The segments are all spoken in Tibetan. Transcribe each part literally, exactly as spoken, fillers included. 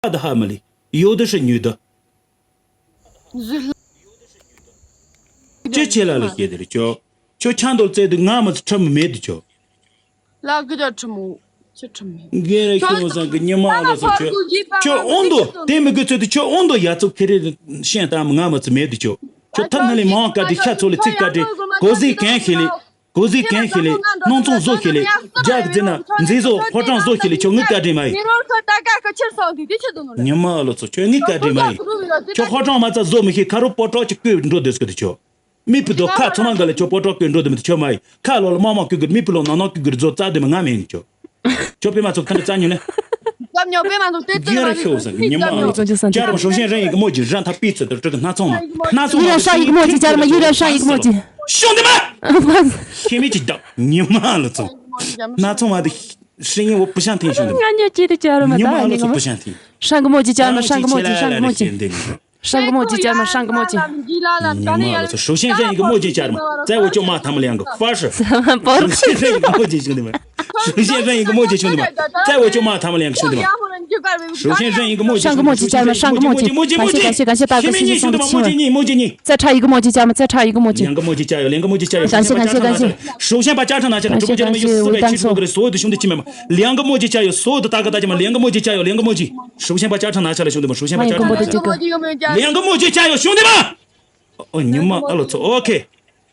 ད་ཧ་མ་ལི། ཡོད་དུ་ཧྲི་ཉུས་དུ། ཅི་ཆེ་ལ་ལ་ཤེས་དེ་རེད་ཅོ། ཁྱོད་ཆང་དོལ་བཙལ་དུས་ང་མི་ཚེ་ཁྲིམས་མེད་དུ་ཅོ། ལ་གི་ཅོ་ཁྲིམས་མོ། ཅི་ཁྲིམས་མེད། གེ་རེ་ཤོང་སང་གི་ཉི་མ་ལ་སོ་ཁྱོད། ཁྱོད་ཨོང་དོ་དེ་མི་དགོས་ཚོད་དུ་ཁྱོད་ཨོང་དོ་ཡ་ཚོ་ཁེ་རེ་ཤེས་དང་ང་མི་ཚེ་མེད་དུ་ཅོ། ཁྱོད་ཐབས་ནི་ལས་མང་བཀའ་དྲིན་ཤ་ཚོ་ལས་ཚིག་བཀའ་དྲིན་གོ་ཟིག་གན་ཤེས་ལས། གོ་ཟིག་གན་ཤེས་ལས། སྣང་ཚོང་བཟོ་ཤེས་ལས། རྒྱ་གི་རྫི་ན་མཛེས་བཟོ་ཕོ་བྲང་བཟོ་ཤེས་ལས་ཁྱོད་ངི་བཀའ་དྲིན་མ་ཡིན། ཉི་མ་ཨ་ལོ་ཚོ་ཁྱོད་ངི་བཀའ་དྲིན་མ་ཡིན། ཁྱོད་ཕོ་བྲང་མ་རྩ་བཟོ་མི་ཤེས་ཁ་རོ་པོ་ཏྲོ་ཅིག་བསྐོས་འགྲོ་སྡོད་སྐད་དུ་ཁྱོད། མི་ཕི་དོ་ཁ་ཚོ་མ་འགའ་ལ་ཁྱོད་པོ་ཏྲོ་བསྐོས་འགྲོ་སྡོད་མི་དུ་ཁྱོད་མ་ཡིན། ཁ་ལོ་ལ་མ་མ་བསྐོས་གི་མི་ཕི་ལོ་ན་ན་བསྐོས་གི་རྫོ་རྩ་སྡོད་མི་ང་མེད་ནི་ཁྱོད། ཁྱོད་པེ་མ་ཚོ་ཁ་འདི་རྩ་ཉོ་ནས། སྐབས་ཉོ་པེ་མ་ཚོ་དེ་ཏི་ར་ཤི་འོ་ས་གི་ཉི་མ་ཨ་ལོ་ཚོ་ཅར་མ་ཧྲོ་ཤན་རན་ཡི་གི་མོ་ཇི་རན་ཐ་པི་ཚོ་དུ་ཀྲི་གི་སྣ་ཚོང་མ་སྣ་ཚོང་མ་ཤ་ཡི་གི་མོ་ཇི་ཅར་མ་ཡི་ར་ཤ་ཡི་གི་མོ་ཇི། ཤོང་དེ་མ། ཤེས་མེད་ཅི་བདག་ཉི་མ་ཨ་ལོ་ཚོ། སྣ་ཚོང་མ་དེ་ཤི་ཡིན་འོ་པུ་ཤང་ཐིང་ཤོང་དེ་མ། ང་ཉོ་ཅི་དེ་ཅར་མ་ཉི་མ་ཨ་ལོ་ཚོ་པུ་ཤང་ཐིང་། ཧྲང་གི་མོ་ཇི་ཅར་མ་ཧྲང་གི་མོ་ཇི་ཧྲང་གི་མོ་ཇི། ཧྲང་གི་མོ་ཇི་ཅར་མ་ཧྲང་གི་མོ་ཇི། ཉི་མ་ལ་ཚོ་ཧྲུའུ་ཤན་ཧྲན་ཡིན་གི་མོ་ཇི་ཅར་མ་བཙལ་བོ་ཅོ་མ་ཐམ་ལ་ཡང་གི་ཧྥ་ཧྲི། པོར། ཧྲུའུ་ཤན་ཧྲན་ཡིན་གི་མོ་ཇི་ཤུང་དེ་མ། ཧྲུའུ་ཤན་ཧྲན་ཡིན་གི་མོ་ཇི་ཤུང་དེ་མ། བཙལ་བོ་ཅོ་མ་ཐམ་ལ་ཡང་གི་ཤུང་དེ་མ། ཧྲུའུ་ཤན་ཧྲན་ཡིན་གི་མོ་ཇི་ཧྲང་གི་མོ་ཇི་ཅར་མ་ཧྲང་གི་མོ་ཇི། མོ་ཇི་མོ་ཇི། ག་ཤེ་ག་ཤེ་ད་ག་ཤེ་ཤེ་སོང་དེ་ཆི་མ། མོ་ཇི་གཉིས་མོ་ཇི་གཉིས། བཙལ་ཁྲ་ཡིན་གི་མོ་ཇི་ཅར་མ་བཙལ་ཁྲ་ཡིན་གི་མོ་ཇི། ལེང་གི་མོ་ཇི་ཅ་ཡོ་ལེང་གི་མོ་ཇི་ཅ་ཡོ། ག་ཤེ་ག་ཤེ་ག་ཤེ། ཧྲུའུ་ཤན་པ་ཅ་ཁྲ་ན་ཅ་ཁྲ་ཧྲུའུ་ཅ་མ་ཡོ་སུ་བེ་ཆི་ལོ་གི་རེ་སོ་དུ་ཤུང་དེ་ཆི་མ། ལེང་གི་མོ་ཇི་ཅ་ཡོ་སོ་དུ་ད་ག་ད་ཅི་མ་ལེང་གི་མོ་ཇི་ཅ་ཡོ་ལེང་གི་མོ་ཇི། ཧྲུའུ་ཤན་པ་ཅ་ཁྲ་ན་ཆ་ལ་ཤུང་དེ་མ། ཧྲུའུ་ཤན་པ་ཅ་ཁྲ་ན་ཆ་ལ། ལེང་གི་མོ་ཇི་ཅ་ཡོ་ཤུང་དེ་མ། ཨོ་ཉི་མ་ཨ་ལོ་ཚོ་ཨོ་ཁེ།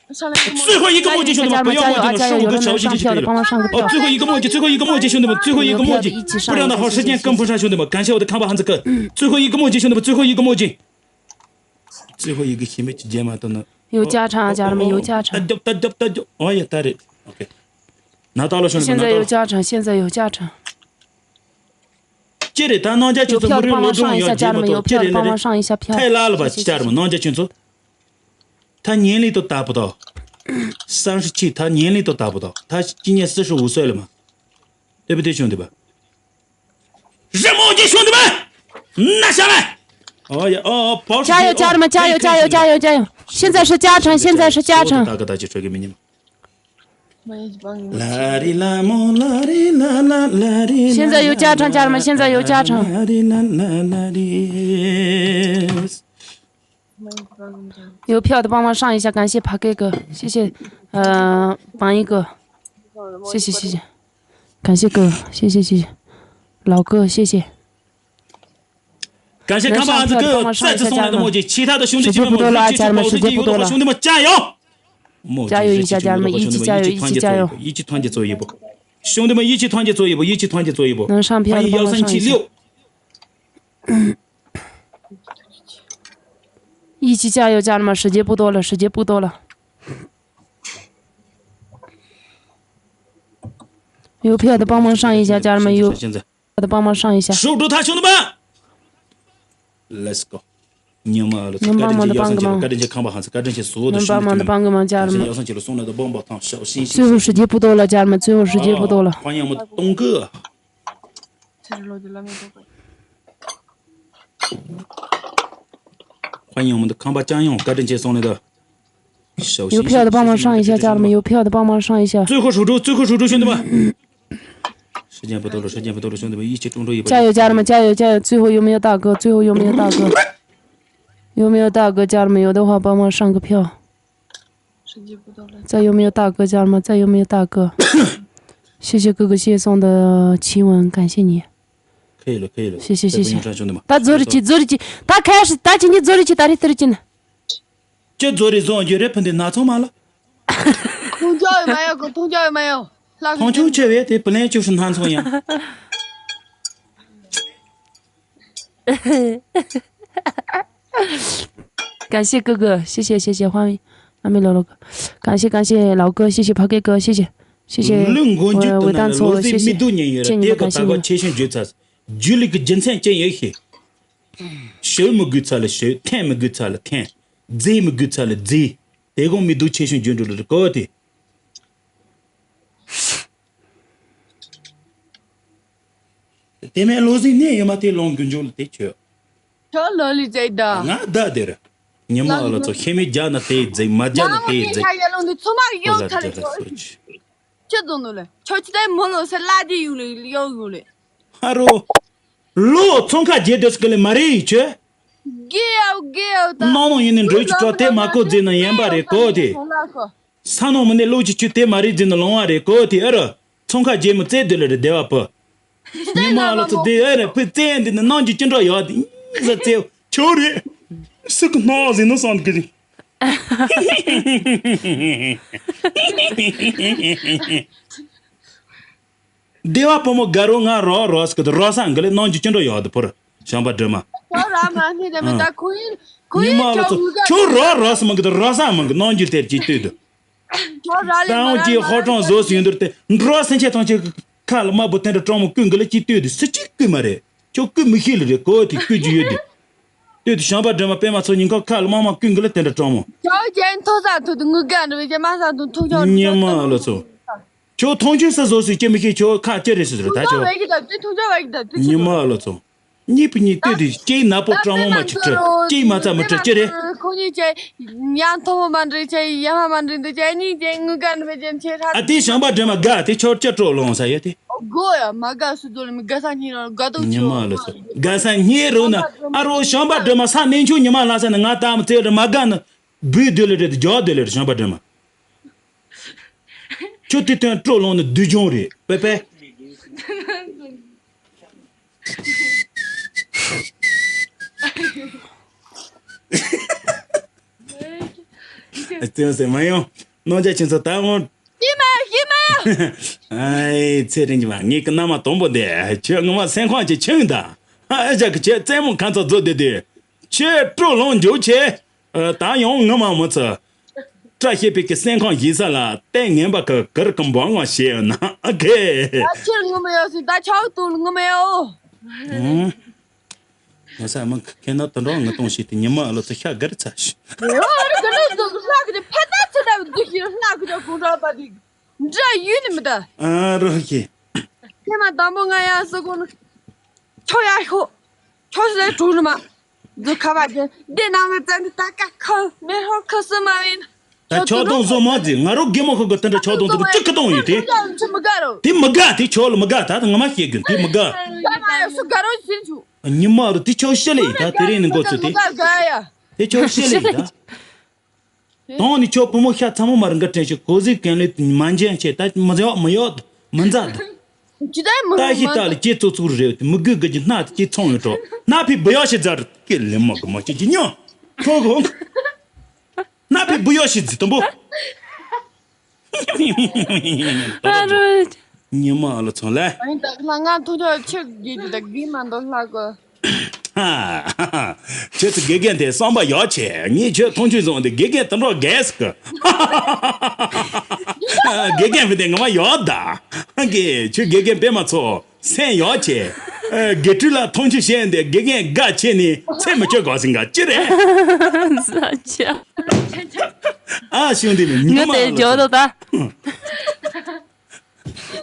ཙུའི་ཧོ་ཡི་གི་མོ་ཇི་ཤུང་དེ་མ། པ་ཡོ་མོ་ཇི་ན་ཤུང་གི་ཆ་བ་ཤི་ཅི་ཁེ་ལེ། ཨོ་ཙུའི་ཧོ་ཡི་གི་མོ་ཇི་ཙུའི་ཧོ་ཡི་གི་མོ་ཇི་ཤུང་དེ་མ། ཙུའི་ཧོ་ཡི་གི་མོ་ཇི། པུ་ར་ན་ཧོ་ཧྲི་ཅན་ཀམ་ཕུ་ཧྲ་ཤུང་དེ་མ། གན་ཤ་འོ་དེ་ཁམ་པ་ཧན་ཙི་ཀ། ཙུའི་ཧོ་ཡི་གི་མོ་ཇི་ཤུང་དེ་མ། ཙུའི་ཧོ་ཡི་གི་མོ་ཇི། ཙུའི་ཧོ་ཡི་གི་ཤི་མེ་ཅི་ཇེ་མ་ཏོ་ན། ཡོ་ཅ་ཁྲ་ཅར་མ་ཡོ་ཅ་ཁྲ། ད་རྒྱབ་ད་རྒྱབ་ད་རྒྱབ། ཨོ་ཡ་ད་རེད། ཨོ་ཁེ། ན་ད་ལོ་ཤོན་ཤན་ཟ་ཡོ་ཅ་ཁྲ་ཤན་ཟ་ཡོ་ཅ་ཁྲ། ཅི་རེད་ད་སྣང་རྒྱ་ཁྱོད་ཚོ་མི་རིགས་ལོ་སྒྲུང་ཡོད་རྒྱུ་མ་གཏོགས་ཅི་རེད་ལ་རེད། ཐའི་ལ་ལ་བ་ཅི་ཅར་མ་སྣང་རྒྱ་ཁྱོད་ཚོ། ད་ཉན་ལི་ཏོ་ད་པོ་ཏོ། སང་ཧྲི་ཆི་ད་ཉན་ལི་ཏོ་ད་པོ་ཏོ། ད་ཅི་ཉན་སི་ཧྲི་འུ་སོ་ལ་མ། དེ་བི་དེ་ཤོན་དེ་བ། རི་མོ་ཇི་ཤོང་དུ་མ། ན་ཤ་མ། ཨོ་ཡ་ཨོ་ཨོ་བོ། ཅ་ཡོ་ཅར་མ་ཅ་ཡོ་ཅ་ཡོ་ཅ་ཡོ་ཅ་ཡོ། ཤན་ཛ་ཧྲི་ཅ་ཁྲང་ཤན་ཛ་ཧྲི་ཅ་ཁྲང་། ད་ག་ད་ཅི་ཧྲི་གི་མི་ཉམས། ལ་རི་ལ་མོ་ལ་རི་ལ་ལ་ལ་རི། ཤན་ཛ་ཡོ་ཅ་ཁྲང་ཅར་མ་ཤན་ཛ་ཡོ་ཅ་ཁྲང་། ལ་རི་ལ་ལ་ལ་རི། 邮票的帮忙上一下，感谢帕克哥，谢谢，呃，榜一哥，谢谢谢谢，感谢哥，谢谢谢谢，老哥谢谢。感谢看板子哥再次送来的墨镜，其他的兄弟姐妹们，一起去保持节目，兄弟们加油！加油一下，家人们，一起加油，一起加油，一起团结做一步，兄弟们一起团结做一步，一起团结做一步。能上票的帮忙上一下。欢迎幺三七六。 一起加油，家人们，时间不多了，时间不多了。邮票的帮忙上一下，家人们，邮票的帮忙上一下。手中他兄弟们，Let's go！你们帮忙的帮个忙，能帮忙的帮个忙，家人们。最后时间不多了，家人们，最后时间不多了。欢迎我们东哥。 欢迎我们的康巴酱用，赶紧接送来的。小心，有票的帮忙上一下，家人们，有票的帮忙上一下。最后守住，最后守住，兄弟们。时间不多了，时间不多了，兄弟们，一起动作一把。加油，家人们，加油，加油！最后有没有大哥？最后有没有大哥？有没有大哥？家人们，有的话帮忙上个票。 再有没有大哥家人们？再有没有大哥？谢谢哥哥谢谢送的奇闻，感谢你。可以了，可以了。谢谢谢谢。再不用上，兄弟们。他做的去，做的去，他开始，他今天做的去，打的做的去呢。这做的总觉得喷的哪从嘛了？通宵也没有，通宵也没有。通宵吃饭，这本来就是南充呀。 感谢哥哥，谢谢谢谢，欢迎阿美老老哥，感谢感谢老哥，谢谢帕克哥，谢谢谢谢，我我当初谢谢，谢谢你们，感谢你们。རྒྱུ་ལི་གི་རྒྱུ་མཚན་ཅི་ཡོད་ཤེས། ཞོལ་མི་དགོས་ཚ་ལ་ཞོལ། ཐན་མི་དགོས་ཚ་ལ་ཐན། རྫས་མི་དགོས་ཚ་ལ་རྫས། དེ་གོང་མི་སྡུག་ཆེ་ཤོས་འཇོན་འགྲོ་ལ་གོ་དེ། དེ་མིན་བློ་གཟིགས་གནས་ཡོད་མ་དེ་ལོང་དགུ་འཇོག་ལ་དེ་ཁྱོད། ཁྱོད་ལོ་ལི་ཙེ་ད། ང་ད་དེར། ཉི་མ་ལ་ཚོ་ཤེས་མེད་རྒྱ་ན་དེ་རྫིག་མ་རྒྱ་ན་དེ་རྫིག་ཁོ་ལ་རྒྱ་ལ་སོ་ཅི། ཁྱོད་དོ་ནོ་ལེ། ཁྱོད་ཅི་དེ་མོ་ལོ་སེ་ལ་དེ་ཡུ་ལེ་ཡོ་ཡུ་ལེ། ཧ་རོ། ལོ་ཚོང་ཁ་རྒྱས་འདོད་སྐུ་ལས་མ་རེད་ཡིག་ཆོས། རྒྱས་ཡོད་རྒྱས་ཡོད་ད། ནང་ནང་ཡིན་ནི་འགྲོ་གི་ཆོག་དེ་མ་གོ་རྫས་ནི་ཡན་པ་རེད་གོ་དེ། ས་ནང་མི་ནི་ལོ་གཅིག་ཆུ་དེ་མ་རེད་རྫས་ནི་ལོང་བ་རེད་གོ་དེ་ཨ་རོ། ཚོང་ཁ་རྒྱས་མི་རྩེ་འདོད་ལ་རེད་བདེ་བ་བུ། ཉི་མ་ལོ་ཚོ་དེ་ཨ་རེད་བུ་རྩེ་འདི་ནི་ནང་གི་ཅི་འདྲ་ཡོད་དེ་ཡིན་ཟ་རྩེ་ཆོ་རེད། སུ་གི་སྣང་ཟིན་ནི་སང་གི་རེད། སྡེ་བ་བུ་མོ་དགའ་རོགས་ང་རོགས་རོགས་ཟེར་གི་འདུག་རོགས་ས་འགི་ལེ་གནང་རྒྱུ་ཅི་འདྲ་ཡོད་དུ་ཕོར་བྱམས་པ་སྒྲོལ་མ། ཁྱོད་ར་མ་སྨྲས་དེ་མི་ད་ཁོ་ཡིན་ཁོ་ཉི་ཡིན་མ་ལོ་ཁྱོད་ཚོ་ངུ་ག་ཁྱོད་རོགས་རོགས་སུ་མི་གི་འདུག་རོགས་ས་མི་གི་གནང་རྒྱུ་དེར་གྱིས་ལྟོས་དུ། ཁྱོད་ར་ལེ་ད་མ་འོང་ར་གྱིས་ཧོ་ཀྲང་བཟོ་སུ་ཡོད་འདུག་དེ་འགྲོ་སེམས་ཅན་ཐང་ཆེ་ཁ་ལ་དམར་པོ་དེ་འདྲ་སྤྲང་མོ་ཀུན་གི་ལེ་གྱིས་ལྟོས་དུ་སུ་གཅིག་ཀུན་མ་རེད། ཁྱོད་ཀུན་མི་ཤེས་ལེ་རེད་གོ་དེ་ཀུན་གྱི་ཡོད་དུ། ལྟོས་དུ་བྱམས་པ་སྒྲོལ་མ་པད་མ་ཚོ་ཉིན་ཁ་ཁ་ལ་དམར་དམར་ཀུན་གི་ལེ་དེ་འདྲ་སྤྲང་མོ། ཁྱོད་ཀྱིས་ཐོ་ས་ཐོ་དུ་ངུ་ག་འདྲ་བའི་ཀྱི་མ་ས་དུ་ཐུག་ཆོག་ཉི་མ་ལོ་ཚོ། ཁྱོད་མཐོང་ཆུང་ས་བཟོ་སུས་ཅི་མི་ཤེས་ཁྱོད་ཁ་ཅི་རེད་སུ་ཟེར་ད་ཁྱོད། ཉི་མ་ལོ་ཚོ། གཉིས་པུ་གཉིས་ལྟོས་དུས་ཅི་ན་པོ་སྤྲང་བོ་མ་ཆི་ཁྲི་ཅི་མ་ཚ་མི་ཁྲི་ཅི་རེད། ཁོ་གཉིས་ཀྱི་ཡང་མཐོ་བོ་མ་འདྲི་ཆེ་ཡ་མ་མ་འདྲི་འདི་ཅི་གཉིས་ཀྱི་ངུ་ག་འདྲི་ཅན་ཆེ་ཧྲ། ཨ་དེ་བྱམས་པ་སྒྲོལ་མ་དགའ་དེ་ཁྱོད་ཅི་སྤྲོ་ལོང་ས་ཡོད་དེ། དགོ་ཡ་མ་དགའ་སུ་རྫོ་ལ་མི་དགའ་ས་གཉིས་རང་དགའ་དུ་ཉི་མ་ལོ་ཚོ། དགའ་ས་གཉིས་རོ་ན་ཨ་རོ་བྱམས་པ་སྒྲོལ་མ་ས་གནས་ཆུང་ཉི་མ་ལྷ་ས་ནས་ང་ད་མི་ཚེ་རེ་མ་དགའ་ན་བུའི་སྡོད་ལེ་རེད་རྒྱག་སྡོད་ལེ་རེད་བྱམས་པ་སྒྲོལ་མ། ཁྱོད་དེ་དོན་སྤྲོ་ལོང་ནི་བདུད་ལྗོངས་རེད་པེ་པེ། ཨ་ཙི་ཟེར་མ་ཡོང་། རྣམ་རྒྱལ་ཁྱེད་ཚོ་ད་འོང་། ཤི་མ་ཤི་མ། ཨའི་ཚེ་རིང་གི་མ་ངེད་ཀྱི་མནའ་མ་དང་པོ་འདི་ཁྱོད་ངོ་མ་སེམས་ཁོང་གི་ཆུང་ད། ཨ་ཅག་གི་ཁྱོད་རྩེད་མོ་ཁ་ཚ་རྫོ་བདེ་བདེ། ཁྱོད་སྤྲོ་ལོང་འཇོག་ཆེ། ད་ཡང་ངོ་མ་མི་ཚོ། བཀྲ་ཤིས་པའི་གི་སེམས་ཁོང་ཡིན་ས་ལ་ལྟས་ངན་པ་གི་གིར་གི་འབང་བ་བྱས་ཡོད་ན་ཨ་ཁེ། ད་ཁྱེད་ངོ་མ་ཡོད་སྲིད་ད་ཆའོ་ཏུ་ངོ་མ་ཡོད། ཨང་། ངོ་ས་མང་ཁེ་ན་དུ་འགྲོ་ངུ་གཏོང་ཞིག་དེ་ཉི་མ་ཨ་ལོ་ཚོ་ཤ་གར་ཚ་ཤི། ཨེ་ཨོ་རི་ག་ནོ་དུ་ལྷག་གི་ཕ་ད་ཚེ་ད་འདུ་ཤི་ལྷག་གི་གུང་གྲགས་པ་དེ་འདྲ་ཡོད་ནི་མི་ད། ཨ་རོ་ཁེ། ཁེ་མ་དང་པོ་ང་ཡང་སུ་གོ་ནི། ཁྱོ་ཡ་ཤོ། ཁྱོ་སུ་ལས་གྲུ་ནི་མ། འདི་ཁ་བ་ཅན་འདི་ནང་ལ་བཙན་འདི་ད་ཀ་ཁ་མེ་ཧོ་ཁ་སུ་མ་ཡིན། ད་ཆོག་དོང་བཟོ་མ་ཟིན་ང་རོ་རྒན་མོ་ཁོ་གི་དེ་འདྲ་ཆོག་དོང་བཟོ་དུ་ཅི་ཁ་གཏོང་ཡོད་དེ། ཁྱོད་མི་དགའ་རོ། དེ་མི་དགའ་དེ་ཆོག་ལ་མི་དགའ་ད་ང་མ་ཤེས་གི་དེ་མི་དགའ། ད་མ་ཡ་སུ་དགའ་རོ་ཟིན་ཆུ། ཉི་མ་རུ་དེ་ཆོག་ཤི་ལེ་ད་དེ་རིང་ནི་འགོ་ཚུ་དེ། དེ་ཆོག་ཤི་ལེ་ད། དོང་ནི་ཆོག་བུ་མོ་ཤ་ཚ་མོ་མ་རུ་འགའ་དྲན་ཤི་གོ་ཟི་གན་ལེ་མ་འཇན་ཆེ་ད་མི་ཡོག་མི་ཡོག་མི་མཛའ་ད། ཅི་ད་མི་ད་ཤི་ད་ལ་ཅེ་ཙོ་ཙུག་རེ་མི་དགོས་གི་ཅི་སྣ་ཅེ་ཚོང་ཡོད་གྲོ་སྣ་ཕི་བུ་ཡོག་ཤི་ཛར་ཀེ་ལེ་མོ་གི་མོ་ཅི་ཅི་ཉོ་ཁོ་གོ་སྣ་ཕི་བུ་ཡོག་ཤི་ཛི་དུམ་བུ། ཨ་རོ། ཉི་མ་ཨ་ལོ་ཚོང་ལ། ཨ་ནི་ད་ང་ང་ཐུག་ཐུག་ཆེ་གི་ད་གི་མ་འདོད་ལྷག་གོ། ཁྱོད་ཚོ་དགེ་རྒན་དེ་བསམ་པ་ཡག་ཆེ་ངས་ཁྱོད་མཐོང་ཆུང་བཟུང་དེ་དགེ་རྒན་དུ་འགྲོ་རྒས་སི་གི། དགེ་རྒན་བི་དེ་ངོ་མ་ཡག་ད། གི་ཁྱོད་དགེ་རྒན་པད་མ་ཚོ་སེམས་ཡག་ཆེ། དགེ་ཕྲུག་ལ་མཐོང་ཆུང་བྱས་ཏེ་དགེ་རྒན་དགའ་ཆེ་ནི་ཚེ་མི་སྐྱོ་གོ་ཟིན་ག་ཅི་རེད། ཨ་ཤུང་དེ་ནི་ཉི་མ་ཨ་ལོ་ཚོ།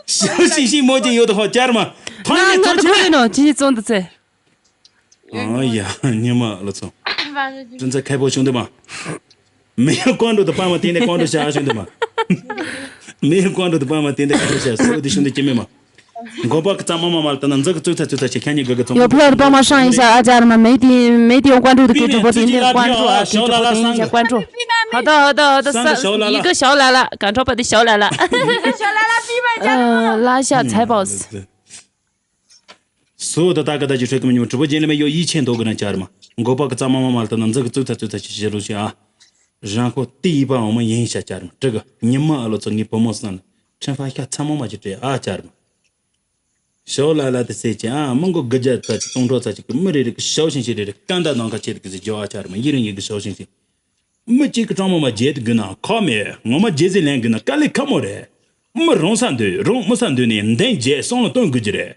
ཞང་ཞིང་ཞིང་མོ་ཅན་ཡོད་དོ་ཧོ་ཅར་མ། ཐོན་ནི་ཐོན་ཆེ་ནོ་ཅི་ཙོང་དུ་ཚེ། ཨ་ཡ་ཉི་མ་ལོ་ཚོ། ཅུན་ཚ་ཁེ་པོ་ཤུང་དེ་མ། མི་ཡ་ཀོང་འགྲོ་དུ་པ་མ་དེ་ནས་ཀོང་འགྲོ་ཤ་ཤུང་དེ་མ། མི་ཡ་ཀོང་འགྲོ་དུ་པ་མ་དེ་ནས་ཀོང་འགྲོ་ཤ་སོ་དེ་ཤུང་དེ་ཅི་མེ་མ། མགོ་པ་ཀི་ཙ་མ་མ་མ་ལ་ད་ན་འཛག་གི་ཙུག་ཚ་ཙུག་ཚ་ཆེ་ཁྱ་ཉི་ག་གི་ཙོང་། ཡོ་ཕི་ལ་རུ་པ་མ་ཤང་ཡིན་ཤ་ཨ་ཅར་མ་མེ་དེ་མེ་དེ་ཡོང་ཀོང་འགྲོ་དུ་ཀི་ཀྲི་པོ་དེ་ནས་ཀོང་འགྲོ་ཨ་ཀི་ཀྲི་པོ་དེ་ཡིན་ཤ་ཀོང་འགྲོ། ཧ་ད་ཧ་ད་ཧ་ད་ས་ཡི་གི་ཞའོ་ལ་ལ། གང་ཁྲོ་པ་དེ་ཞའོ་ལ་ལ། ལ་ཤ་ཚའི་པའོ་སི། སོ་ད་ད་ག་ད་ཅི་ཧྲི་གི་མི་ཉུང་གྲུ་པོ་རྒྱན་ལ་མེ་ཡོ་ཡིད་ཆེན་དོ་གི་ན་ཅར་མ་མགོ་པ་གི་ཙ་མ་མ་མ་ལ་ད་ན་འཛག་གི་ཙུག་ཚ་ཙུག་ཚ་ཆི་ཆི་རུ་ཤི་ཨ། རང་ཁོ་ཏི་ཡི་པ་འོ་མ་ཡིན་ཤ་ཅར་མ་ཀྲི་གི་ཉི་མ་ཨ་ལོ་ཚོ་ངའི་བུ་མོ་སང་ལ་ཁྲིན་ཧྥ་ཤ་ཚ་མོ་མ་ཅི་ཏྲེ་ཨ་ཅར་མ། ཞའོ་ལ་ལ་དེ་ཟེར་ཅི་ཨ་མི་མགོ་དགུ་བརྒྱ་ཙ་ཅིག་སྟོང་ཕྲག་ཙ་ཅིག་གི་མི་རེ་རེ་གི་ཞའོ་ཞིང་ཞིང་རེ་རེ་ཀ་འདའ་ནང་ཁ་ཆེ་དེ་གི་ཟེར་ཇོ་ཨ་ཅར་མ་ཡི་རང་ཡི་གི་ཞའོ་ཞིང་ཞིང་། མི་གཅིག་གི་གྲོང་མོ་མ་བརྗེད་དགོས་ན་ཁོ་མེད་ངོ་མ་བརྗེད་ཟིན་ལེན་དགོས་ན་དཀའ་ལས་ཁག་མོ་རེད། མི་རུང་ས་འདོད་རུང་མི་ས་འདོད་ནས་འདེན་བརྗེད་སོང་ལ་སྟོན་དགོས་ཀྱི་རེད།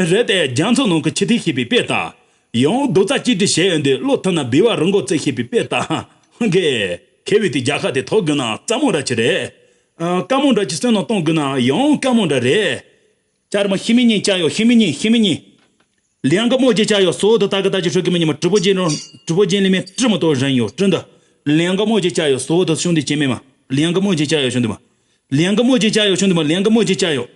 རེད་དེ་རྒྱ་མཚོ་ནང་གི་ཆུ་ཐིགས་ཤེས་པའི་དཔེ་ལྟ། ཡང་རྡོག་རྩ་གཅིག་སྒྲིལ་བྱས་ཡོད་འདི་བློ་མཐུན་ན་སྦས་པ་རི་མགོ་རྩེ་ཤེས་པའི་དཔེ་ལྟ། གེ་ཁེ་བའི་དེ་རྒྱལ་ཁ་དེ་ཐོབ་དགོས་ན་རྩ་མོ་འདྲ་ཅི་རེད། ཨ་དཀའ་མོ་འདྲ་ཅི་བསོད་ནམས་གཏོང་དགོས་ན་ཡང་དཀའ་མོ་འདྲ་རེད། ཅར་མ་ཤི་མི་ཉིན་ཅར་ཡོད་ཤི་མི་ཉིན་ཤི་མི་ཉིན། ལིང་ག་མོ་ཇེ་ཅར་ཡོད་སོ་དུ་ད་གི་ད་ཅི་ཧྲུ་གི་མི་ཉི་མ་གྲུ་པོ་ཇེ་རོ་གྲུ་པོ་ཇེ་ལི་མེ་ཀྲི་མོ་ཏོ་རན་ཡོད་ཀྲི་འདི། ལིང་ག་མོ་ཇེ་ཅར་ཡོད་སོ་དུ་ཤུང་དུ་ཅི་མེ་མ། ལིང་ག་མོ་ཇེ་ཅར་ཡོད་ཤུང་དུ་མ། ལིང་ག་མོ་ཇེ་ཅར་ཡོད་ཤུང་དུ་མ་ལིང་ག་མོ་ཇེ་ཅར་ཡོད།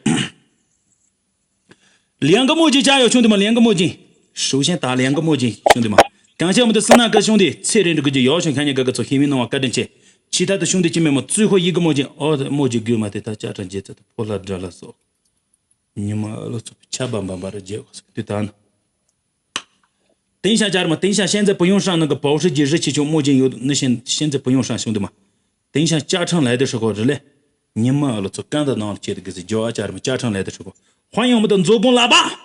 ལིང་ག་མོ་ཇེ་ཅར་ཡོད་ཤུང་དུ་མ་ལིང་ག་མོ་ཇེ། 首先打两个墨镜，兄弟们。感谢我们的思南哥兄弟，ཚེ་རིང་འགྲོ་གི་ཡོད་བྱུང་ཁྱེད་གཉིས་ཀ་གི་ཚོ་ཤེས་མིན་གནང་བ་བཀའ་དྲིན་ཆེ། 其他的兄弟姐妹们，最后一个墨镜，哦，墨镜给我们的，他家长节，这破烂dralas。你妈了，这恰板板把这结果对他呢。等一下，家人们，等一下，现在不用上那个保时捷热气球墨镜，有那些现在不用上，兄弟们。等一下，加长来的时候，热嘞，你妈了，这干的那切的给是叫啊，家人们，加长来的时候，欢迎我们的左公喇叭。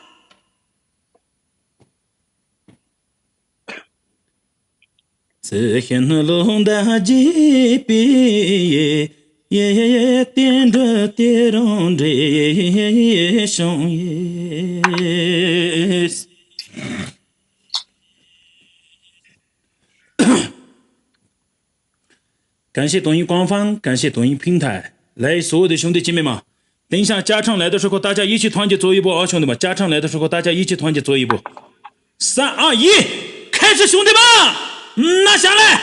ཚེ་ཤིན་ལུང་ཟླ་རྒྱས་པའི་ཡེ། ཡེ་ཡེ་ཡེ། བསྟན་འགྲོ་དེ་རང་འདྲེས་བྱུང་ཡེ། 感谢抖音官方，感谢抖音平台。来，所有的兄弟姐妹们，等一下加唱来的时候，大家一起团结做一波啊，兄弟们！加唱来的时候，大家一起团结做一波。三二一，开始，兄弟们，拿下来！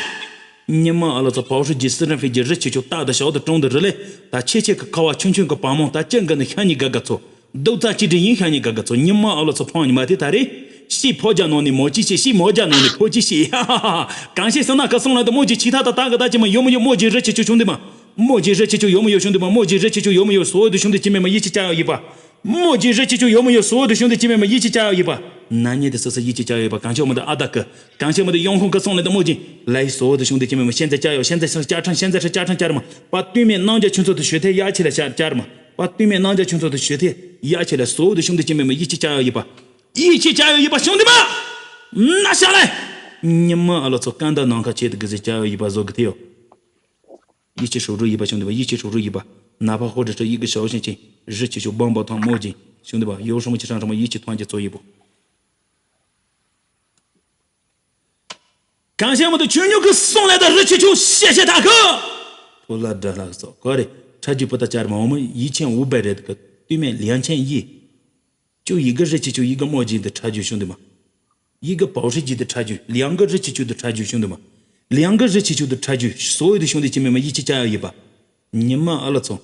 你们阿拉这保时捷、私人飞机、热气球，大的、小的、中的、热嘞，大切切个靠啊，轻轻个帮忙，大整个的向你哥哥走。 都在这里影响你哥哥做，你妈阿拉做胖你妈的大人，是婆家弄的，莫去是，是莫家弄的，婆去是，哈哈哈哈！感谢孙大哥送来的墨镜，其他的大哥大姐们有没有墨镜热气球兄弟们？墨镜热气球有没有兄弟们？墨镜热气球有没有？所有的兄弟姐妹们一起加油一把！墨镜热气球有没有？所有的兄弟姐妹们一起加油一把！难念的是是一起加油一把！感谢我们的阿大哥，感谢我们的永红哥送来的墨镜，来，所有的兄弟姐妹们，现在加油，现在是加唱，现在是加唱，家人们，把对面男嘉群众的舌头压起来，家家人们。 把对面男嘉群众的舌头压起来，所有的兄弟姐妹们一起加油一把，一起加油一把，兄弟们，拿下来！你们阿拉做干的男嘉群的给谁加油一把，做个头，一起守住一把，兄弟们，一起守住一把，哪怕或者是一个小心情，热气球、棒棒糖、墨镜，兄弟们，有什么就上什么，一起团结做一波。 感谢我们的群友给送来的热气球，谢谢大哥。 ཐོ་ལ་དགྲ་ལྷ་སོགས་གོ་རེ། ཁྲ་རྒྱུ་པོ་ད་ཅར་མ་འོ་མ་ཡིད་ཆེན་འུ་བེ་རེད་གི་对面两千一。就一个热气球，一个墨镜的差距，兄弟们。一个保时捷的差距，两个热气球的差距，兄弟们。两个热气球的差距，所有的兄弟姐妹们一起加油一把。你们阿拉从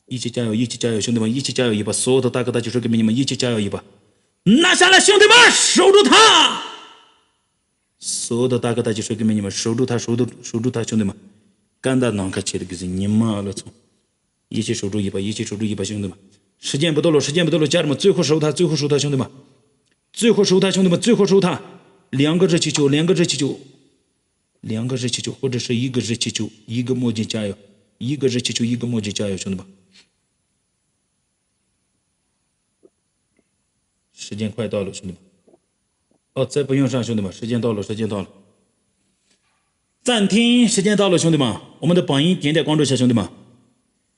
一起加油，一起加油，兄弟们，一起加油一把！所有的大哥大姐、帅哥美女们，一起加油一把！拿下来，兄弟们，守住他！所有的大哥大姐、帅哥美女们，守住他，守住，守住他，兄弟们！干的男嘉群的给你们了，从一起守住一把，一起守住一把，兄弟们！时间不多了，时间不多了，家人们，最后守他，最后守他，兄弟们！最后守他，兄弟们，最后守他！两个热气球，两个热气球， 两个热气球，或者是一个热气球，一个墨镜加油，一个热气球，一个墨镜加油，兄弟们。时间快到了，兄弟们。哦，再不用上，兄弟们，时间到了，时间到了。暂停，时间到了，兄弟们，我们的榜一点点关注一下，兄弟们。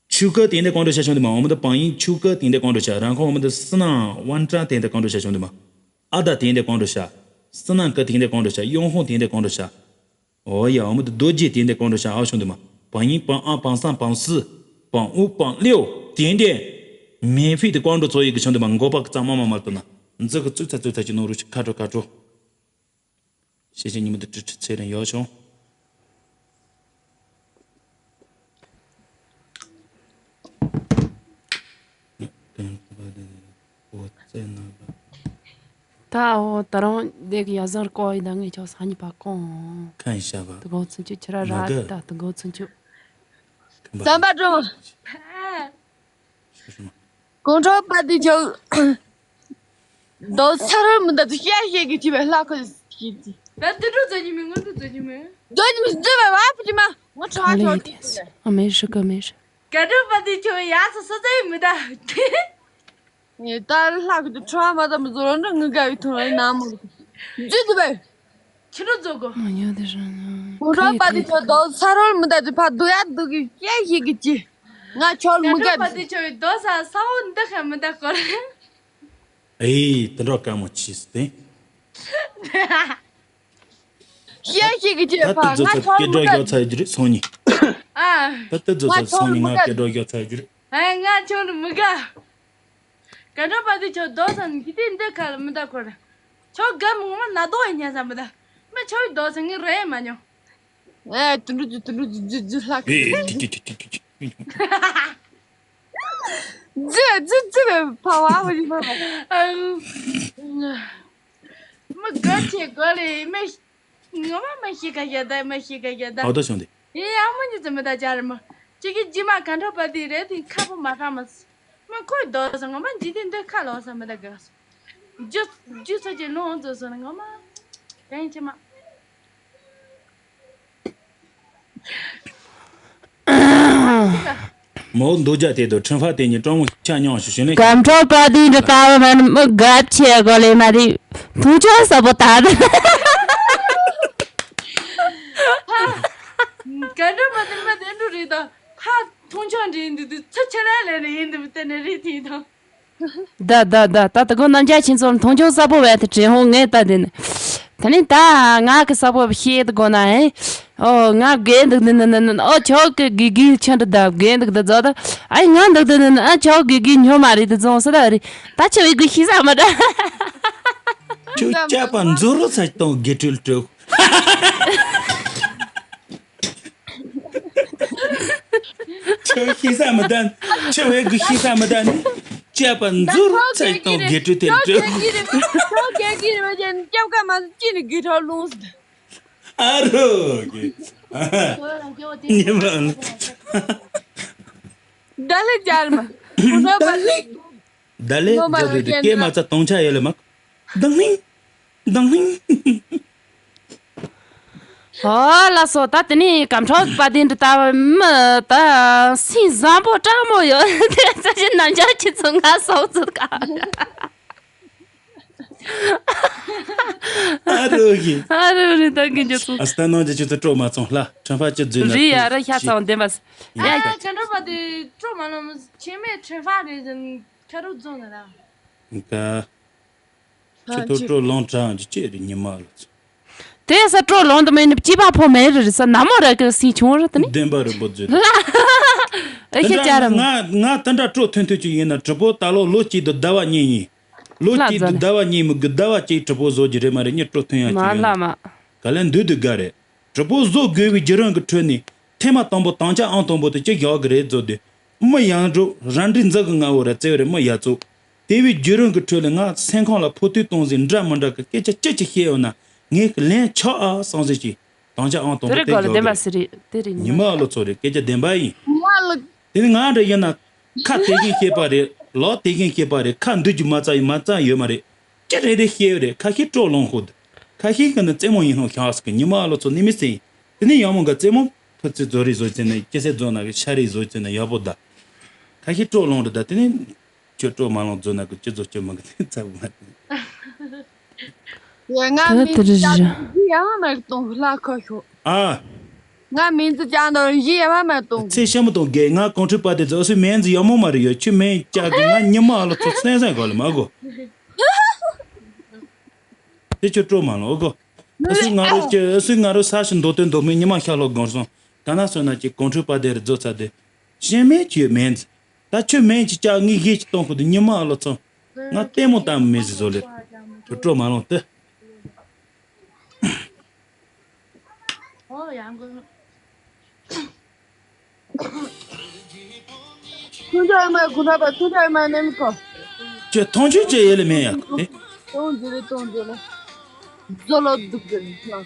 秋哥点点关注一下，兄弟们，我们的榜一秋哥点点关注一下，然后我们的思南万章点点关注一下，兄弟们，阿达点点关注一下，思南哥点点关注一下，永红点点关注一下。哦呀，我们的多姐点点关注一下啊，兄弟们，榜一、榜二、榜三、榜四、榜五、榜六点点免费的关注做一个，兄弟们，我把咱妈妈妈的呢，你这个最菜最菜就弄出去，看着看着。 谢谢你们的支持，谢谢你要求。我在那个 ད་འོ་ད་རུང་དེ་གི་ཡ་ཟར་ཀོ་ཡི་ད་ངས་ཁྱོད་ས་ཉི་པ་གོང་看一下吧。དུ་གོ་ཚུན་ཆུ་ཁྱི་ར་ར་ད་དུ་གོ་ཚུན་ཆུ 三八中。 说什么？ གོང་ཁྲོ་པ་དེ་ཁྱོད། རྡོ་ས་རུ་མི་འདུག་ཤ་ཤེད་ཀྱི་ཅི་བའི་ལྷ་ཁོ་ཤེད་ཀྱི། ད་དུད་འགྲོ་རྫ་ཉི་མི་ངོ་འགྲོ་རྫ་ཉི་མི། རྡོ་ཉི་མི་རྫ་བའི་བ་ཕུ་ཅི་མ་ངོ་ཁྲ་ཁྲོ་ཅི་ཅི། ཨ་མེ་ཧྲི་ཀ་མེ་ཧྲི། ག་འགྲོ་པ་དེ་ཁྱོད་ཡ་ས་ས་ཚ་ཡི་མི་ད། ངས་ད་ལྷ་ཁོ་དེ་ཁྲོ་མ་ད་མི་བཟོ་རོ་འགྲོ་ངི་དགའ་བའི་ཐོང་ལ་ནམ་མོ། རྫུས་འདུག་བས། ཁྱི་རོ་རྫོགས་གོ། མ་ཉོ་དེ་རང་ཉོ། གོང་ཁྲོ་པ་དེ་ཁྱོད་རྡོ་ས་རུ་མི་འདུག་དེ་ཕ་རྡོ་ཡ་རྡོ་གི་ཤ་ཤེད་ཀྱི་ཅི། ང་ཁྱོད་མི་དགའ་དེ། པ་དེ་ཁྱོད་རྡོ་ས་ས་འོ་འདི་ཁ་མི་འདུག་གོ་ར། ཨེ་དེ་འདྲ་དཀའ་མོ་ཆེ་སྟེ། ཤེས་ཤེས་ཀྱི་ཅེས་ད་ཕ་ལྟ་ང་ཚོ་ཁྱོད་སྐད་སྒྲོག་མི་རྒྱག་ཚར་རྒྱུ་རེད་སང་ཉིན། ཨ། ད་ལྟ་ཚོ་ང་ཚོ་སང་ཉིན་ང་སྐད་སྒྲོག་རྒྱག་ཚར་རྒྱུ་རེད། ཨ་ང་ཁྱོད་ལ་མི་དགའ། ག་འགྲོ་པ་དེ་ཁྱོད་རྡོ་ས་འདི་དེ་འདི་ཁ་ལ་མི་ལྟ་གོ་ར། ཁྱོད་དགའ་མི་ངོ་མ་ན་རྡོ་ཡི་ཉན་ས་མི་ལྟ། མི་ཁྱོད་རྡོ་ས་ངའི་རེ་མ་མྱོང་། ཨེ་དུ་འགྲུ་དུ་འགྲུ་དུ་ལྷག་ཨེ་ཀི་ཀི་ཀི་ཀི་ཀི་ཀི། ཙི་ཙི་ཙི་བའི་ཕ་བ་བ་ཡིན་པ། མི་དགའ་ཆེ་དགའ་ལེ་མི། ངོ་མ་མི་ཤི་ཁ་ཤ་ད་མི་ཤི་ཁ་ཤ་ད། ཨོ་ད་བྱུང་སྟེ། ཡིན་ཡང་མི་གཉིས་ཙི་མི་ད་ཅར་མི། ཅི་གི་ཇི་མ་ག་འཕྲོ་པ་དེ་རེད་དེ་ཁ་པོ་མ་ཁ་མི། མི་ཁོས་རྡོ་ས་ངོ་མ་འཇི་དེ་འདི་ཁ་ལོ་ས་མི་ད་དགའ་ས། རྒྱུ་རྒྱུ་ས་ཀྱི་ལོང་ཙི་ས་ངོ་མ། དྲན་ཆེ་མ། མོ་འདུག་རྒྱ་དེ་དུ་ཁྲིམས་ཧྥ་དེ་ཉིད་སྤྲང་མོ་ཆ་མཉམ་ཞུ་ཞུ་ནས། སྐམ་ཕྲག་པ་དེ་འདྲ་ལྟ་བ་མ་ནི་མི་དགའ་ཆེ་གོ་ལེ་མ་རེད། ཐུགས་ཆོག་ས་པོ་ད་ད། སྐམ་ཕྲག་པ་དེ་མ་དེ་འགྲོ་རེད་ད། ཕ་ཐུགས་ཆོག་འདྲེན་འདུག་དུས་ཚུར་ཆེ་ར་ལས་ནས་ཡིན་འདུག་དེ་ནས་རེད་དེ་དང་། ད་ད་ད་ད་ད་གོ་རྣམ་རྒྱལ་ཁྱེད་ཚོར་མཐོང་ཆུང་གསལ་པོ་བས་དེ་དྲན་ཧོ་ངས་ད་དེ་ནི། ད་ནི་ད་ང་གི་གསལ་པོ་བཤད་དུ་གོ་ན་ཧེ། ཨོ་ང་དགེ་འདུག་ནི་ནི་ནི་ནི་ཨོ་ཆོག་གི་དགེ་དགེ་ཆེན་དུ་ད་དགེ་འདུག་ད་ཛོ་ད། ཨའི་ང་འདུག་དུ་ནི་ནི་ཨ་ཆོག་དགེ་དགེ་ཉོ་མ་རེད་དུ་ཛོ་ས་ད་རེད། ད་ཆེ་བའི་དགེ་ཤི་ས་མ་ད། ཁྱོད་སྐྱབས་པ་མཛོ་རོ་ཚ་གཏོང་དགེ་ཁྲོལ་སྤྲོད། ཁྱོད་ཤེས་ས་མི་ལྡན། ཁྱོད་བས་གི་ཤེས་ས་མི་ལྡན་ནི། སྐྱབས་པ་མཛོ་རུ་ཚ་གཏོང་དགེ་ཕྲུག་དེ་འདྲ། ཁྱོད་དགེ་གི་རེད་བ་ཅན་སྐྱབས་ཀ་མ་ཅི་ནི་དགེ་ཕྲུག་ལུང་ཟེར། ཨ་རོ་གི། ཉི་མ། ད་ལེ་ཅར་མ། ཁོ་ན་པ་ལེ། ད་ལེ་ནོ་མ་རྒྱབ་རེད་དེ་སྐད་མ་རྩ་སྟོང་ཆ་ཡོད་ལེ་མ། དང་ལིང་། དང་ལིང་། ཨོ་ལ་སོ་ད་དེ་ནི་སྐམ་ཕྲག་པ་དེ་འདྲ་ལྟ་བུ་མི་ད་སེམས་བཟང་པོ་སྤྲང་མོ་ཡོད་དེ་ཚ་ཞིག་ནམ་ཞག་ཁྱེད་ཚོ་ང་སོགས་ཚོད་ཀ། ཨ་རོ་གི། ཨ་རོ་རེ་ད་གི་འཇོག་སོང་། ཨ་སྟ་ནང་གི་ཁྱེད་ཚོ་སྤྲོ་མ་ཚོང་ལ་ཁྲམ་ཕ་ཅི་རྫུན་ན་རི་ཡ་ར་ཤ་ཚང་བདེན་པ། ཡ་ཁྲམ་ཕ་དེ་སྤྲོ་མ་ལོང་ཆེ་མེད་ཁྲམ་ཕ་རེད་ཟེར་ཁ་རུ་རྫོང་ན་ར། ཁྱེད་ཐོ་སྤྲོ་ལོང་དྲང་གི་ཅེས་རེད་ཉི་མ་ལ་ཚོ། དེ་ས་སྤྲོ་ལོང་དུ་མེད་ནི་སྐྱེས་པ་ཕོ་མེད་རེད་ས་ན་མོ་ར་གི་སིང་ཆུང་ར་དེ་ནི། བདེན་པ་རེད་པོ་རྫུན། ཨེ་ཤེ་ཅ་ར་མོ། ང་ང་ད་འདྲ་སྤྲོ་ཐོན་ཐོན་ཅིག་ཡིན་ན་གྲི་པོ་ད་ལོ་ལོ་གཅིག་ཏུ་ཟླ་བ་གཉིས་ཡིན། ལོ་གཅིག་ཏུ་ཟླ་བ་གཉིས་མི་དགུ་ཟླ་བ་གཅིག་གྲི་པོ་བཟོ་རྒྱུ་རེད་མ་རེད་ཉིད་སྤྲོ་ཐོན་ཡ་ཅིག་ཡིན། མ་ལ་མ། ག་ལན་འདུས་འདུས་དགའ་རེད། གྲི་པོ་བཟོ་དགོས་པའི་བརྒྱུད་རིམ་གྱི་ཁྲོད་ནས་ཐེངས་མ་དང་པོ་དང་ཆ་ཨང་དང་པོ་དེ་ཅི་བཞག་གི་རེད་བཟོ་དུས། མི་ཡང་འགྲོ་རལ་གྲི་འཛག་གི་ང་འོ་ར་བརྩེ་བ་རེད་མི་ཡ་ཚོ། དེ་བས་བརྒྱུད་རིམ་གྱི་ཁྲོད་ལ་ང་སེམས་ཁོང་ལ་ཕོག་ཐུག་གཏོང་ཟིན་འདྲ་མི་འདྲ་གི་སྐད་ཆ་ཅི་ཅི་བཤད་ཡོད་ན་ངས་ཀྱི་ལན་ཆགས་ཨ་བསམ་ཟིན་གྱིས་དང་ཆ་ཨང་དང་པོ་དེ་རེད་གོ་ལ་བདེན་པ་བརྒྱབ་ཟེར་རེད་དེ་རེད་ཉི་མ་ལོ་ཚོ་རེད་སྐད་ཆ་བདེན་པ་ཡིན། དེ་ནི་ང་འདྲ་ཡིན་ན་ཁ་དེ་བཞིན་བཤད་པ་རེད་ལོ་དེ་བཞིན་བཤད་པ་རེད་ཁ་འདུས་རྒྱུ་མ་རྩ་ཡིན་མ་རྩ་ཡོད་མ་རེད། ཅི་རེ་རེ་བཤད་ཡོད་རེད་ཁ་ཤས་སྤྲོ་ལོང་ཤོག་དུ། ཁ་ཤས་ཀྱི་ནི་རྩེད་མོ་ཡིན་ནོ་ཤག་ཟེར་གི་ཉི་མ་ལོ་ཚོ་ནི་མི་སྲིད་ཡིན། དེ་ནི་ཡང་མོ་འགའ་རྩེད་མོ་ཕུ་ཚི་རྫོ་རི་བཟོ་ཚེ་ནི་སྐྱེ་སེ་རྫོ་ན་གི་ཤ་རི་བཟོ་ཚེ་ནི་ཡག་པོ་ད། ཁ་ཤས་སྤྲོ་ལོང་རེད་ད་དེ་ནི། ཁྱོད་སྤྲོ་མ་ལོང་རྫོ་ན་གི་སྤྱི་ཚོགས་སྤྱི་མང་གི་ཚབ་མ་རེད། ཡ་ང་ད་མིང་དེ་རེད་ཅག་ཞུ། ཡ་ང་མེར་གཏོང་ལ་ཁ་ཤོ། ཨ། ང་མིང་ཙི་ཅང་དང་ཡི་ཡ་མ་མ་གཏོང་། ཚེ་ཤ་མ་གཏོང་གེ་ང་གོང་ཁྲི་པ་དེ་ཚོ་སུའི་མིང་ཙི་ཡ་མོ་མ་རེད་ཡོད་ཁྱོད་མིང་ཅག་གི་ང་ཉི་མ་ཨ་ལོ་ཚོ་སེང་སེང་གོ་ལ་མ་གོ། དེ་ཁྱོད་སྤྲོ་མ་ལོང་ཨོ་གོ། ཨ་སུ་ང་རོ་ཁྱོད་ཨ་སུ་ང་རོ་ས་ཞིག་མདོ་དོན་མདོ་མིན་ཉི་མ་ཤ་ལོ་གང་སོང་ག་ན་སོང་ན་ཅིག་གོང་ཁྲི་པ་དེ་རེད་རྫོ་ཚ་དེ། ཞེ་མེད་ཁྱོད་མིང་ཙི། ད་ཁྱོད་མིང་ཅི་ཅག་ངས་ཡིད་ཀྱི་གཏོང་ཁུ་དུ་ཉི་མ་ཨ་ལོ་ཚོ། ང་ལྟད་མོ་ལྟ་མི་ཟི་བཟོ་ལེ། ཁྱོད་སྤྲོ་མ་ལོང་སྟེ། ཁྱོད་མཐོང་ཆོས་ཅི་ཡེ་ལེ་མེད་ཡ་ཁུ་དེ། གཏོང་རྒྱུ་རེད་གཏོང་རྒྱུ་ལ། བཟོ་ལོ་སྡུག་གི་ལག་ཁུ།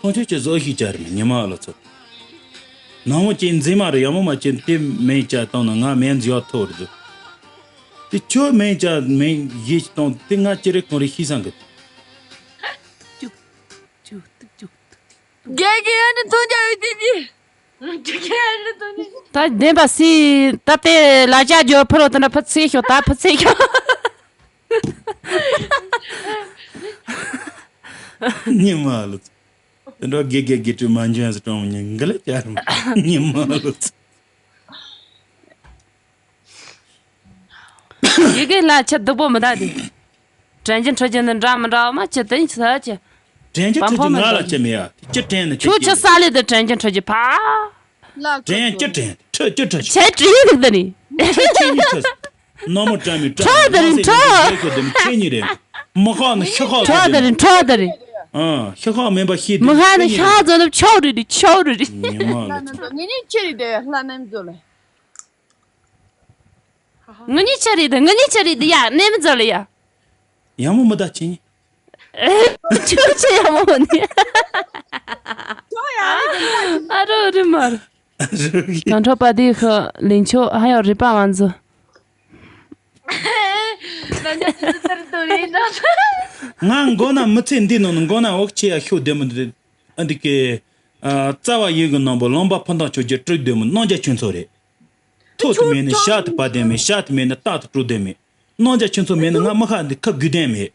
ཁོང་ཚོས་ཀྱི་བཟོ་ཞིག་བྱ་རེད་ཉི་མ་ལོ་ཚོད། ནང་མོ་ཅན་འཛིན་མ་རེད་ཡ་མོ་མ་ཅན་དེ་མེད་ཅག་བཏང་ན་ང་མེད་འཛི་ཡག་ཐོག་རེད་འདུག་དེ་ཁྱོད་མེད་ཅག་མེད་ཡིད་ཀྱི་བཏང་དེ་ང་ཅི་རེད་གང་རེད་ཤེས་སང་གི། ཅུག་ཅུག་ཏུག་ཅུག་ཏུག་ཅུག་ཏུག་དགེ་རྒན་ནི་མཐོང་རྒྱ་ཡོད་དེ་དེ། དགེ་རྒན་ནི་མཐོང་རྒྱ་ཡོད། ད་བདེན་པ་སི་ད་དེ་ལ་ཅག་ཇོ་ཕུ་རོ་དེ་འདྲ་ཕུ་ཚེ་ཤོག་ད་ཕུ་ཚེ་ཤོག་ཉི་མ་ལོ། དེ་འདྲ་དགེ་དགེ་དགེ་ཕྲུག་མ་འཇོན་ཟེར་གྲོང་ཉིན་འགི་ལ་ཅར་མ་ཉི་མ་ལོ། དགེ་དགེ་ལ་ཆ་སྡུག་པོ་མི་ད་དེ། དྲན་གྱི་འཕྲོད་ཀྱི་འདི་འདྲ་མི་འདྲ་མ་ཅི་དེ་ས་ཅི། དྲན་གྱི་འཕྲོད་ཀྱི་ང་ལ་ཅི་མེད་ཡ་ཅི་དྲན་ནི་ཁྱོད་ཅི་ས་ལེ་དེ་དྲན་གྱི་འཕྲོད་ཀྱི་ཕ། དྲན་ཅི་དྲན་འཕྲོད་ཅི་འཕྲོད་ཅི། ཆེ་དྲིན་འདུག་ད་ནི། ཁྱེད་ཁྱེད་གཉིས་ཁྲོད། ནོར་མོ་བཀྲ་མི་བཀྲ་ཁྲོད་ད་ནི་ཁྲོད། ཁྱེད་ཁྱོད་དེ་ཁྱེད་གཉིས་རེད། མི་ཁག་ནི་ཤི་ཁག་ཁྲོད་ད་ནི་ཁྲོད་ད་ནི། ཨ། ཤ་ཁག་མིན་པ་ཤེས་དེ། མི་ཧ་ནི་ཤ་ཁག་ཚོ་ནི་ཆོག་རེད། ཆོག་རེད། ཉི་མ་ལ་ཚོ། ངེད་གཉིས་ཆི་རེད་དེ་ལྷ་ནམ་ཚོ་ལ། ངེད་གཉིས་ཆི་རེད་དེ། ངེད་གཉིས་ཆི་རེད་དེ་ཡ། ནམ་ཚོ་ལ་ཡ། ཡང་མོ་མི་ད་ཆི་ཉི། ཆོག་ཆི་ཡང་མོ་ནི། ཨ་རོ་རི་མ་རོ། གང་འཕྲོ་པ་དེ་ཁ་ལེན་ཆོག་ཧ་ཡོ་རི་པ་ང་ཚོ། ང་མགོ་ན་མི་ཚེ་འདི་ནང་ནས་མགོ་ན་འོག་ཆེ་ཡ་ཤོད་བདེ་མོ་འདི། ཨ་འདི་གི། ཨ། རྩ་བ་ཡིན་གི་ནང་པོ་ལོང་པ་ཕུན་ཐང་ཆོས་རྒྱལ་སྤྲུལ་བདེ་མོ་གནང་རྒྱ་ཁྱོད་ཚོ་རེད། ཐུག་ཏུ་མེད་ནི་ཤ་དུ་བ་བདེ་མེད། ཤ་དུ་མེད་ནི་རྟ་དུ་སྤྲུལ་བདེ་མེད། གནང་རྒྱ་ཁྱོད་ཚོ་མེད་ན་ང་མི་ཁ་འདི་ཁ་བརྒྱུད་ལྡན་མེད།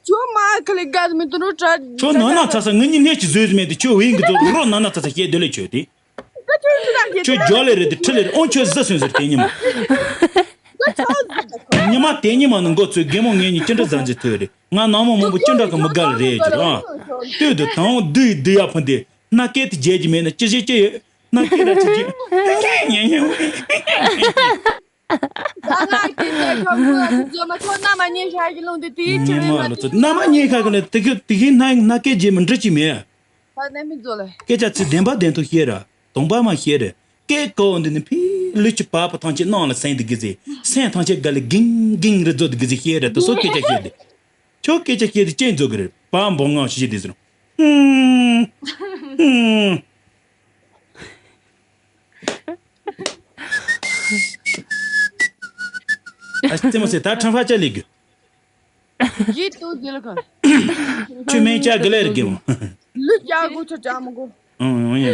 ཁྱོད་མ་ཁ་ལས་དགའ་མི་དུ་རུ་དྲ། ཁྱོད་ནང་ན་ཚ་ས་ངེད་གཉིས་ལྷས་ཀྱི་བཟོས་མེད་དུ་ཁྱོད་འོས་གི་ཚོ་རོ་ནང་ན་ཚ་ས་ཤེས་བདེ་ལེ་ཁྱོད་དེ། ཁྱོད་རྒྱོ་ལེ་རེད་དེ་ཁྲི་ལེ་རེད། ཨོང་ཁྱོད་ཟི་སུན་ཟེར་དེ་ཉི་མ། ཉི་མ་དེ་ཉི་མ་ནི་མགོ་ཚོས་རྒན་མོ་ངེད་གཉིས་ཅི་འདྲ་བཟང་ཅི་ཐོས་རེད། ང་ནང་མོ་མང་པོ་ཅི་འདྲ་གི་མི་དགའ་ལེ་རེད་ཅི་རང་། ལྟོས་དུ་དང་བསྡུ་ཡི་བསྡུ་ཡ་ཕུན་དེ་སྣ་སྐད་དུ་བརྗེད་ཀྱི་མེད་ན་ཅི་ཞིག་ཅི་ཡོད་སྣ་སྐད་ལ་ཅི་ཅི། ད་ང་གི་སྐད་ཆ་མོ་ཡ་ཚོ་མ་ཚོ་རྣ་མ་ཉན་ཤ་གི་ལུང་དེ་དེའི་ཕྱིར་ཉི་མ་ལ་ཚོ་རྣ་མ་ཉན་ཤ་གི་ལ་དེ་གི་དེ་གི་སྣ་སྣ་སྐད་བརྗེད་མི་འདྲི་ཅི་མེད། ད་ནས་མི་འཛོ་ལེ། སྐད་ཆ་ཚིག་བདེན་པ་བདེན་ཐུག་བཤད་ར། དོང་པ་མ་བཤད་ར། སྐད་ཀོ་འདི་ནི་ཕི་ལུས་ཀྱི་བ་སྤུ་ཐང་ཆེ་ནང་ལ་སེང་འདི་གི་ཟེ། སེང་ཐང་ཆེ་ག་ལེ་གིང་གིང་རི་རྫོ་འདི་གི་ཟེ་བཤད་ར། དུ་སོ་སྐད་ཆ་བཤད་འདི། ཁྱོད་སྐད་ཆ་བཤད་འདི་ཅན་རྫོ་གི་རེད། བ་འབོ་ངང་ཤི་ཤི་འདི་ཟེར། ཧུམ། ཧུམ། ཨ་ཙེ་མོ་སེ་ད་ཁྲང་ཧྥ་ཅ་ལི་གི། ཡིད་དུ་འདི་ལ་ག་ཆུ་མེད་ཅག་གི་ལེར་གི་མོ། ལུས་ཀྱག་གུ་ཆ་ཅག་མོ་གོ། ཨང་ཨང་ཡ་ཡ།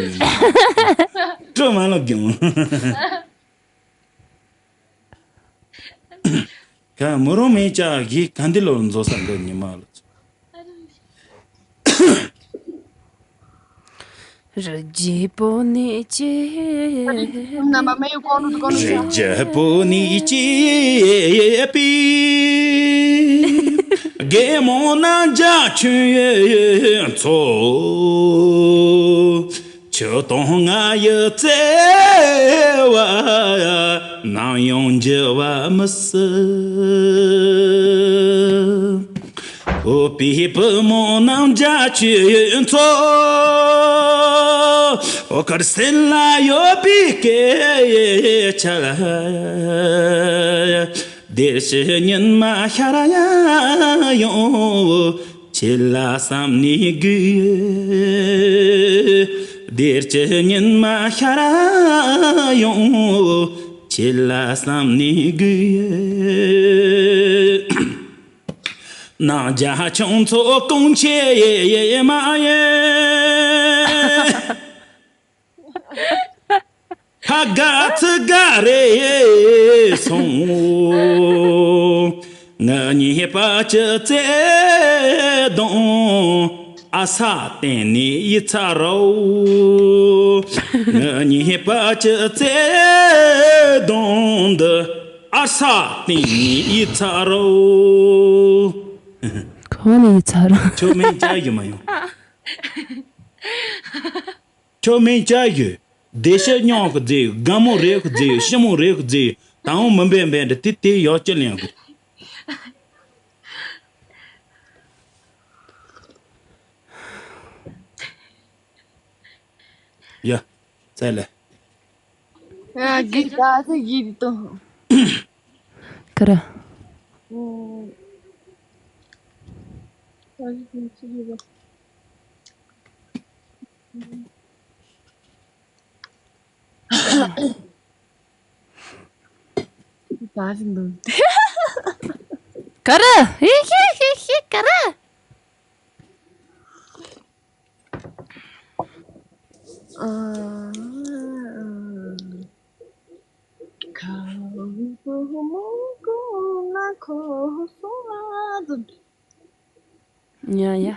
སྤྲོ་མ་ལོག་གི་མོ། ག་མོ་རོ་མེད་ཅག་གི་ག་འདི་ལོར་འཛོ་ས་འགོ་ཉི་མ་ལོ། རི་རྒྱལ་པོ་ནི་ཅི། རི་རྒྱལ་པོ་ནི་ཅི་པི། རྒན་མོ་རྣམས་ཀྱང་ཁྱོད་ཚོ། ཁྱོད་དང་ང་ཡི་བརྩེ་བ་ནམ་ཡང་འགྱུར་བ་མི་སྲིད། འོ་པི་བུ་མོ་རྣམས་ཀྱང་ཁྱོད་ཚོ། འོ་ཁར་སེམས་ལ་ཡོད་པའི་སྐད་ཆ་ལ། བདེར་ཕྱི་ཉིན་མ་ཤར་ཡང་ཡོང་། ཁྱེད་ལ་བསམ་ནས་སྒུག་ཡོད། བདེར་ཕྱི་ཉིན་མ་ཤར་ཡོང་། ཁྱེད་ལ་བསམ་ནས་སྒུག་ཡོད། ནང་རྒྱ་ཁྱོད་ཚོ་སྐོང་ཆེ་མ་ཡེ། ཕ་དགའ་ཚི་དགའ་རེ་སོང་། ང་གཉིས་པ་ཅི་བརྩེ་དང་ཨ་ས་བསྟན་ནས་ཡི་ཚ་རོ། ང་གཉིས་པ་ཅི་བརྩེ་དང་འདི་ཨ་ས་བསྟན་ནས་ཡི་ཚ་རོ། གང་ནས་ཡི་ཚ་རོ། ཁྱོད་མིན་ཅག་ཡོད་མ་ཡོང་། ཁྱོད་མིན་ཅག་ཡོད། བདེ་ཤ་སྙོང་གི་རྫས་ཡོད། དགའ་མོ་རེད་གི་རྫས་ཡོད། ཞི་མོ་རེད་གི་རྫས་ཡོད། ད་འོང་མི་འབད་འབད་འདྲ་དེ་དེ་ཡག་ཅི་ལེན་གི། ཡ། ཚད་ལས། ཨ་གི་ག་ཚོད་ཡིད་དུ། ཀ་ར། ཨོ། ག་ར། ཧི་ཧི་ཧི་ཧི་ག་ར། ཡ་ཡ།